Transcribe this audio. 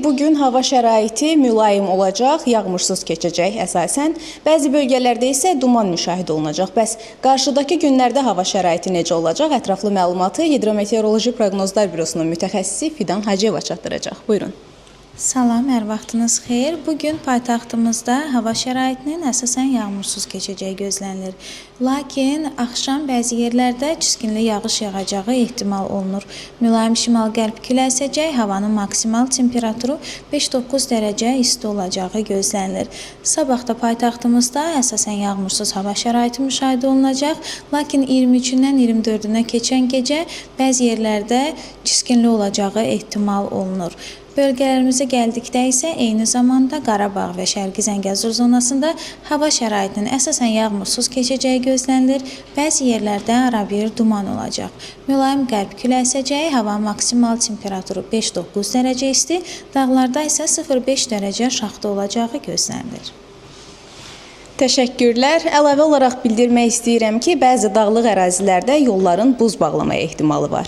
Bugün hava şəraiti mülayim olacaq, yağmursuz keçəcək əsasən. Bəzi bölgələrdə isə duman müşahidə olunacaq. Bəs qarşıdakı günlərdə hava şəraiti necə olacaq? Ətraflı məlumatı Hidrometeoroloji Proqnozlar Bürosunun mütəxəssisi Fidan Hacıyeva çatdıracaq. Buyurun. Salam, hər vaxtınız xeyir. Bu gün paytaxtımızda hava şəraitinin əsasən yağmursuz keçəcəyi gözlənilir. Lakin axşam bəzi yerlərdə çiskinli yağış yağacağı ehtimal olunur. Mülayim şimal-qərb küləyi əsəcək, havanın maksimal temperaturu 5-9 dərəcə isti olacağı gözlənilir. Sabah da paytaxtımızda əsasən yağmursuz hava şəraiti müşahidə olunacaq. Lakin 23-dən 24-ünə keçən gecə bəzi yerlərdə çiskinli olacağı ehtimal olunur. Bölgələrimizə gəldikdə isə eyni zamanda Qarabağ və Şərqi Zəngəzur zonasında hava şəraitinin əsasən yağmursuz keçəcəyi gözlənilir. Bəzi yerlərdə arabir duman olacaq. Mülayim qərb küləyi əsəcək, hava maksimal temperaturu 5-9 dərəcə isti, dağlarda isə 0-5 dərəcə şaxta olacağı gözlənilir. Təşəkkürlər. Əlavə olaraq bildirmək istəyirəm ki, bəzi dağlıq ərazilərdə yolların buz bağlamaya ehtimalı var.